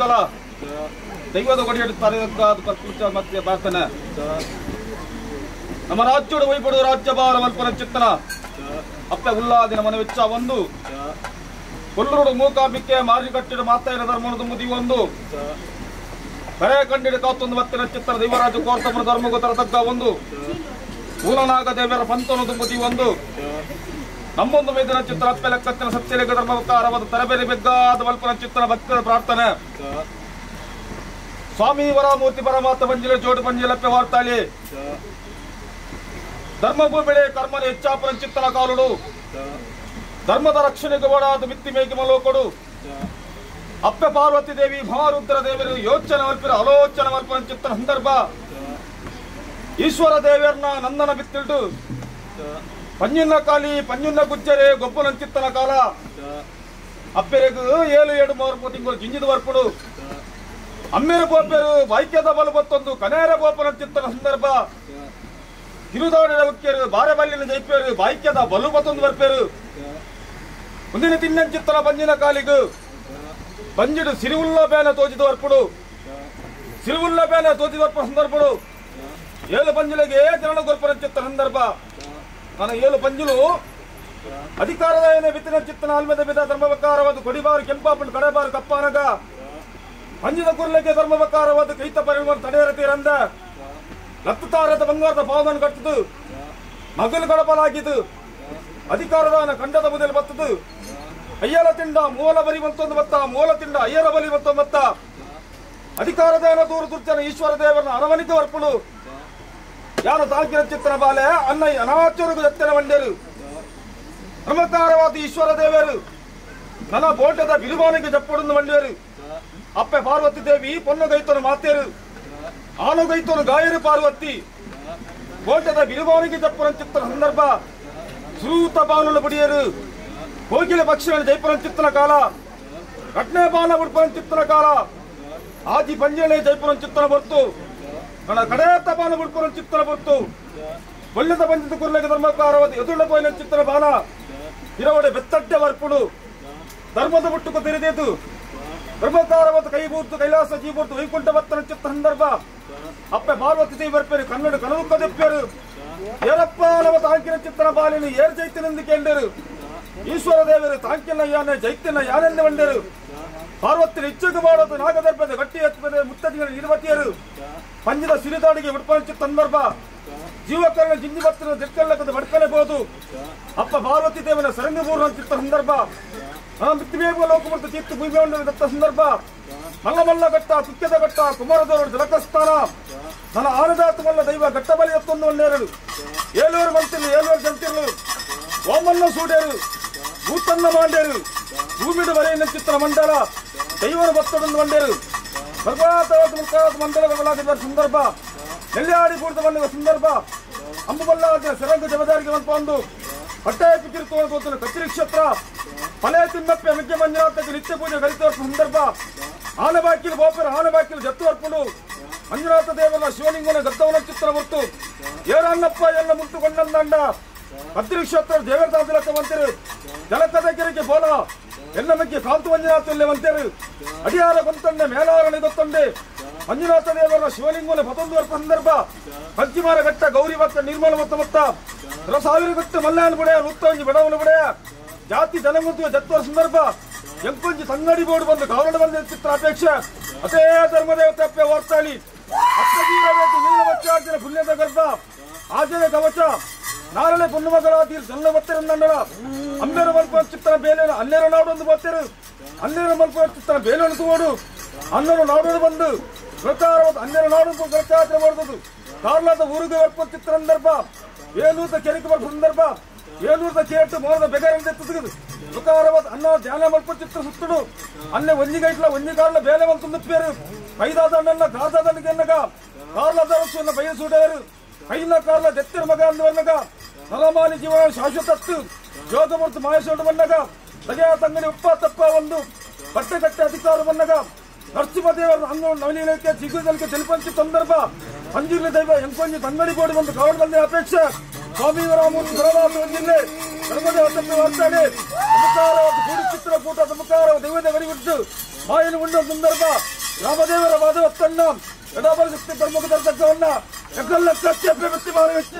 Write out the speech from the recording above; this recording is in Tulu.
ವರ್ಷದಲ್ಲ ದೈವದ ಕೊಡಿಯಡು ತರೆದ ಮತ್ತೆ ಪ್ರಾರ್ಥನೆ ನಮ್ಮ ರಾಜ್ಯೋಡು ವೈಪಡು ರಾಜ್ಯ ಭಾರ ಮಲ್ಪನ ಚಿತ್ತನ ಅಪ್ಪೆ ಉಲ್ಲಾದಿನ ಮನವೆಚ್ಚ ಒಂದು ಕೊಲ್ಲೂರು ಮೂಕಾಂಬಿಕೆ ಮಾರಿಕಟ್ಟಿಡ ಮಾತಾಯಿನ ಧರ್ಮದ ಮುದಿ ಒಂದು ಕರೆ ಕಂಡಿಡ ಕಾತೊಂದು ಮತ್ತಿನ ಚಿತ್ತನ ದೈವರಾಜ ಕೋರ್ತಮನ ಧರ್ಮಗೂ ತರತಕ್ಕ ಒಂದು ಮೂಲನಾಗ ದೇವರ ಪಂತನು ತುಂಬುದಿ ಒಂದು ನಮ್ಮೊಂದು ಮೇದಿನ ಚಿತ್ರ ಅಪ್ಪೆ ಲೆಕ್ಕತ್ತಿನ ಸತ್ಯಲಿಂಗ ಧರ್ಮಕಾರ ತರಬೇರಿ ಬೆಗ್ಗಾದ ಮಲ್ಪನ ಚಿತ್ತನ ಭಕ್ತರ ಪ್ರಾರ್ಥನೆ ಸ್ವಾಮಿ ವರಮೂರ್ತಿ ಪರಮಾತ್ಮ ಪಂಜಿಲ ಜೋಡು ಪಂಜಿಲಪ್ಪೆ ವಾರ್ತಾಳಿ ಧರ್ಮಭೂಮಿಳೆ ಕರ್ಮನ ಹೆಚ್ಚಾಪನ ಚಿತ್ತನ ಕಾಲುಡು ಧರ್ಮದ ರಕ್ಷಣೆಗೆ ಓಡಾದ ಮಿತ್ತಿ ಮೇಗಿ ಮಲೋಕೊಡು ಅಪ್ಪೆ ಪಾರ್ವತಿ ದೇವಿ ಮಹಾರುದ್ರ ದೇವರು ಯೋಚನೆ ಮಲ್ಪಿರ ಆಲೋಚನೆ ಮಲ್ಪನ ಚಿತ್ತನ ಸಂದರ್ಭ ಈಶ್ವರ ದೇವರನ್ನ ನಂದನ ಬಿತ್ತಿಲ್ಟು ಪಂಜುನ್ನ ಕಾಲಿ ಪಂಜುನ್ನ ಗುಜ್ಜರೆ ಗೊಬ್ಬನ ಚಿತ್ತನ ಕಾಲ ಅಪ್ಪೆರೆಗು 7 7 3 ತಿಂಗಳು ಜಿಂಜಿದ ವರ್ಪುಡು ಅಮ್ಮೇರು ಬೋಪೇರು ಬಾಯ್ಕ್ಯದ ಬಲು ಬತ್ತೊಂದು ಕನೇರ ಬೋಪನ ಚಿತ್ತನ ಸಂದರ್ಭ ತಿರುದಾಡಿದ ಮುಖ್ಯರು ಬಾರೆಬಲ್ಲಿನ ಜೈಪೇರು ಬಾಯ್ಕ್ಯದ ಬಲು ಬತ್ತೊಂದು ಬರ್ಪೇರು ಮುಂದಿನ ತಿನ್ನ ಚಿತ್ತನ ಬಂಜಿನ ಕಾಲಿಗು ಬಂಜಿಡು ಸಿರಿವುಲ್ಲ ಬೇನ ತೋಜಿದ ವರ್ಪುಡು ಸಿರಿವುಲ್ಲ ಬೇನ ತೋಜಿದ ವರ್ಪ ಸಂದರ್ಭಡು 7 ಪಂಜುಲಿಗೆ ಜನನ ಗೊರ್ಪನ ಚಿತ್ತನ ಸಂದರ್ಭ ನನ್ನ 7 ಪಂಜುಲು ಅಧಿಕಾರದ ಏನೇ ಬಿತ್ತಿನ ಚಿತ್ತನ ಆಲ್ಮೆದ ಬಿದ ಧರ್ಮವಕಾರವಾದ ಕೊಡಿಬಾರು ಕೆಂಪಾಪುಂಡು ಕಡೆಬಾರು ಕಪ್ಪಾನಗ ಪಂಜಿದ ಕುರ್ಲೆಗೆ ಧರ್ಮವಕಾರವಾದ ಕೈತ ಪರಿಮಾಣ ತಡೆಯರ ತೀರಂದ ಲತ್ತು ತಾರದ ಬಂಗಾರದ ಪಾವನ ಕಟ್ಟದು ಮಗಲು ಗಡಪಲಾಗಿದ್ದು ಅಧಿಕಾರದಾನ ಕಂಡದ ಬುದಲು ಬತ್ತದು ಅಯ್ಯರ ತಿಂಡ ಮೂಲ ಬಲಿ ಬಂತೊಂದು ಬತ್ತ ಮೂಲ ತಿಂಡ ಅಯ್ಯರ ಬಲಿ ಬಂತೊಂದು ಬತ್ತ ಅಧಿಕಾರದಾನ ದೂರ ದುರ್ಜನ ಈಶ್ವರ ದೇವರನ್ನ ಅರವನಿತ ವರ್ಪುಳು ಯಾರು ತಾಕಿನ ಚಿತ್ತನ ಬಾಲೆ ಅನ್ನ ಅನಾಚರುಗು ದತ್ತನ ವಂಡೇರು ಧರ್ಮಕಾರವಾದ ಈಶ್ವರ ದೇವರು ನನ್ನ ಬೋಟದ ಬಿರುಬಾನಿಗೆ ಜಪ್ಪುಡನ್ನು ವಂಡೇರು ಅಪ್ಪೆ ಪಾರ್ವತಿ ದೇವಿ ಪೊನ್ನುಗೈತನು ಮಾತೇರು ಆನುಗೈತನು ಗಾಯರು ಪಾರ್ವತಿ ಬೋಟದ ಬಿರುಬಾನಿಗೆ ಜಪ್ಪುನ ಚಿತ್ತನ ಸಂದರ್ಭ ಸುರೂತ ಬಾನುಲ ಬಡಿಯರು ಕೋಗಿಲ ಪಕ್ಷಿಗಳ ಜೈಪುರ ಚಿತ್ತನ ಕಾಲ ಘಟನೆ ಬಾನ ಉಡ್ಪನ ಚಿತ್ತನ ಕಾಲ ಆಜಿ ಪಂಜನೆ ಜೈಪುರ ಚಿತ್ತನ ಬರ್ತು ನನ್ನ ಕಡೆಯ ಬಾನ ಉಡ್ಪುರ ಚಿತ್ತನ ಬರ್ತು ಒಳ್ಳೆದ ಪಂಚದ ಕುರ್ಲೆಗೆ ಧರ್ಮಕಾರವಾದ ಎದುಳ್ಳ ಪೋಯಿನ ಚಿತ್ತನ ಬಾನ ಇರವಡೆ ಬೆತ್ತಡ್ಡೆ ವರ್ಪುಡು ಧರ್ಮದ ಮುಟ್ಟುಕು ತೆರೆದೇತು ಧರ್ಮಕಾರವಾದ ಕೈಬೂರ್ತು ಕೈಲಾಸ ಜೀವೂರ್ತು ವೈಕುಂಠ ಬತ್ತನ ಚಿತ್ತ ಸಂದರ್ಭ ಅಪ್ಪೆ ಪಾರ್ವತಿ ದೇವಿ ಬರ್ಪೇರು ಕನ್ನಡ ಕನವು ಕದೆಪ್ಪೇರು ಏರಪ್ಪ ನವ ತಾಂಕಿನ ಚಿತ್ತನ ಬಾಲಿನ ಏರ್ ಜೈತಿನೆಂದು ಕೇಂಡರು ಈಶ್ವರ ದೇವರು ತಾಂಕಿನ ಯಾನೆ ಜೈತಿನ ಯಾನೆಂದು ಬಂಡರು ಪಾರ್ವತಿನ ಇಚ್ಛೆಗೆ ಮಾಡೋದು ನಾಗದರ್ಭದ ಗಟ್ಟಿ ಎತ್ತದ ಮುತ್ತದಿಗಳ ನಿರ್ವತಿಯರು ಪಂಜದ ಸಿರಿದಾಡಿಗೆ ಉಡ್ಪನ ಚಿತ್ತ ಸಂದರ್ಭ ಜೀವಕರಣ ಜಿಂಜಿ ಬತ್ತಿನ ದಿಕ್ಕಲ್ಲಕದ ಬಡ್ಕಲೇಬಹುದು ಅಪ್ಪ ಪಾರ್ವತಿ ದೇವನ ಸರಂಗಪೂರ್ಣ ಚಿತ್ತ ಸಂದರ್ಭ ಮಿತ್ತಿಮೇಗುವ ಲೋಕಮೂರ್ತಿ ತೀರ್ಥ ಭೂಮಿಯನ್ನು ದತ್ತ ಸಂದರ್ಭ ಮಲ್ಲ ಮಲ್ಲ ಘಟ್ಟ ತುಕ್ಯದ ಘಟ್ಟ ಕುಮಾರದವರು ಜಲಕಸ್ಥಾನ ನನ್ನ ಆನದಾತ ಮಲ್ಲ ದೈವ ಘಟ್ಟ ಬಲಿ ಎತ್ತೊಂದು ಒಂದೇರಡು ಏಳೂರು ಮಂತಿರ್ಲು ಏಳೂರು ಜಂತಿರ್ಲು ಓಮನ್ನ ಸೂಡೇರು ಭೂತನ್ನ ಮಾಂಡೇರು ಭೂಮಿಡು ಬರೆಯಿನ ಚಿತ್ರ ಮಂಡಲ ದೈವರ ಭಕ್ತಡೊಂದು ಮಂಡೇರು ಸರ್ವಾತವಾದ ಮುಖಾದ ಮಂಡಲಗಳಾಗಿರುವ ಸಂದರ್ಭ ನೆಲ್ಲಾಡಿ ಕೂಡಿದ ಬಂದ ಸಂದರ್ಭ ಅಂಬುಬಲ್ಲಾದ ಸರಂಗ ಜಮದಾರಿಗೆ ಒಂದು ಪಟ್ಟಾಯ ಪಿತಿರ್ತುವ ಕತ್ತಿರಿ ಕ್ಷೇತ್ರ ಫಲೆ ತಿಮ್ಮಪ್ಪೆ ಮಿಗ್ಗೆ ಮಂಜುನಾಥಕ್ಕೆ ನಿತ್ಯ ಪೂಜೆ ಕಲಿತುವ ಸಂದರ್ಭ ಆನಬಾಕಿಲು ಬೋಪರ ಆನಬಾಕಿಲು ಜತ್ತು ಅರ್ಪುಡು ಮಂಜುನಾಥ ದೇವರ ಶಿವಲಿಂಗನ ಗದ್ದವನ ಚಿತ್ರ ಹೊರ್ತು ಏರನ್ನಪ್ಪ ಎಲ್ಲ ಮುಟ್ಟುಕೊಂಡಂದಂಡ ಕತ್ತಿರಿ ಕ್ಷೇತ್ರ ದೇವರ ದಾದಲಕ್ಕ ಬಂತಿರು ಜಲಕದ ಕೆರೆಗೆ ಬೋಲ ಎಲ್ಲ ಮಗ್ಗೆ ಕಾಂತು ಮಂಜುನಾಥಲ್ಲೇ ಬಂತೇರು ಅಡಿಯಾರ ಗೊಂತಂಡೆ ಮೇಲಾರಣೆ ಗೊತ್ತಂಡೆ ಮಂಜುನಾಥ ದೇವರ ಶಿವಲಿಂಗನ ಪತೊಂದು ವರ್ಷ ಸಂದರ್ಭ ಪಂಚಿಮಾರ ಘಟ್ಟ ಗೌರಿ ಭಕ್ತ ನಿರ್ಮಲ ಮತ್ತ ಮತ್ತ ಸಾವಿರ ಗಟ್ಟು ಮಲ್ಲಾನ ಬಿಡೆಯ ನೂತ್ತೊಂಜಿ ಬಡವನ ಬಿಡೆಯ ಜಾತಿ ಜನಮಂತು ಜತ್ವರ ಸಂದರ್ಭ ಎಂಕೊಂಜಿ ತಂಗಡಿ ಬೋರ್ಡ್ ಬಂದು ಗೌರವ ಬಂದ ಚಿತ್ರ ಅಪೇಕ್ಷೆ ಅದೇ ಧರ್ಮದೇವತೆ ಅಪ್ಪೆ ವಾರ್ತಾಳಿ ಅಪ್ಪವೀರವೇತಿ ನೀಲವಚ್ಚಾರ್ಜನ ಪುಣ್ಯದ ಗರ್ಭ ಆಜನ ಕವಚ ನಾರಳೆ ಪುಣ್ಯಮಗಳ ಜನ್ನ ಬತ್ತಿರಂದಂಡಲ ಅಮ್ಮೇರ ಮಲ್ಪ ಚಿತ್ರ ಬೇಲೆ ಅಲ್ಲೇರ ನಾಡೊಂದು ಬತ್ತಿರು ಅಲ್ಲೇರ ಮಲ್ಪ ಚಿತ್ರ ಬೇಲೆ ತೋಡು ಅನ್ನರು ನಾಡೋಡು ಬಂದು ಪ್ರಚಾರವಾದ ಅನ್ನರ ನಾಡು ಪ್ರಚಾರ ಮಾಡುವುದು ಕಾರ್ಲಾದ ಊರಿಗೆ ಬರ್ಪ ಚಿತ್ರ ಸಂದರ್ಭ ಏಲೂತ ಕೆರೆಗೆ ಬರ್ಪ ಸಂದರ್ಭ ಏಲೂತ ಕೇಟು ಮೋರದ ಬೆಗರಿಂದ ತುದುಗುದು ದುಕಾರವಾದ ಅನ್ನ ಧ್ಯಾನ ಮಲ್ಪ ಚಿತ್ರ ಸುತ್ತುಡು ಅನ್ನೆ ಒಂಜಿಗೈಟ್ಲ ಒಂಜಿ ಕಾರ್ಲ ಬೇಲೆ ಬಂತು ಪೇರು ಕೈದಾದ ಅಣ್ಣನ ಕಾರ್ದಾದನಿಗೆ ಎನ್ನಗ ಕಾರ್ಲಾದ ರಸ್ಸನ್ನ ಬಯಸುಡೇರು ಕೈನ ಕಾರ್ಲ ದೆತ್ತಿರ ಮಗ ಅಂದು ಬನ್ನಗ ನಲಮಾನಿ ಜೀವನ ಶಾಶ್ವತತ್ತು ಯೋಗಮೂರ್ತಿ ಮಾಯಸೋಡು ಬನ್ನಗ ತಗೆಯ ತಂಗಡಿ ಉಪ್ಪ ತಪ್ಪ ಒಂದು ಬಟ್ಟೆ ಕಟ್ಟೆ ಅಧಿಕಾರ ಬನ್ನಗ ನರಸಿಂಹದೇವರ ಅಂಗ ನವಲೀನಕ್ಕೆ ಜಿಗುದಲ್ಗೆ ತೆಲುಪಂಚಿ ಸಂದರ್ಭ ಅಂಜಿರ್ಲಿ ದೈವ ಎಂಕೊಂಜಿ ತಂಗಡಿ ಬೋಡಿ ಬಂದು ಕಾವಲು ಬಂದ ಅಪೇಕ್ಷೆ ಸ್ವಾಮಿ ರಾಮೂರ್ತಿ ಬರವಾದ ಒಂದಿಲ್ಲೆ ಧರ್ಮದೇವ ತಪ್ಪಿ ವಾರ್ತಾಡಿ ತುಮಕಾರ ಕೂಡಿ ಚಿತ್ರಕೂಟ ತುಮಕಾರ ದೈವದ ಗಡಿಬಿಟ್ಟು ಮಾಯನ ಉಂಡ ಸಂದರ್ಭ ರಾಮದೇವರ ವಾದವತ್ತನ್ನ ಎಡಬಲ ಶಕ್ತಿ ಪ್ರಮುಖ ದರ್ಶಕವನ್ನ ಎಕ್ಕಲ್ಲ ಸತ್ಯ ವ್ಯಕ್ತಿ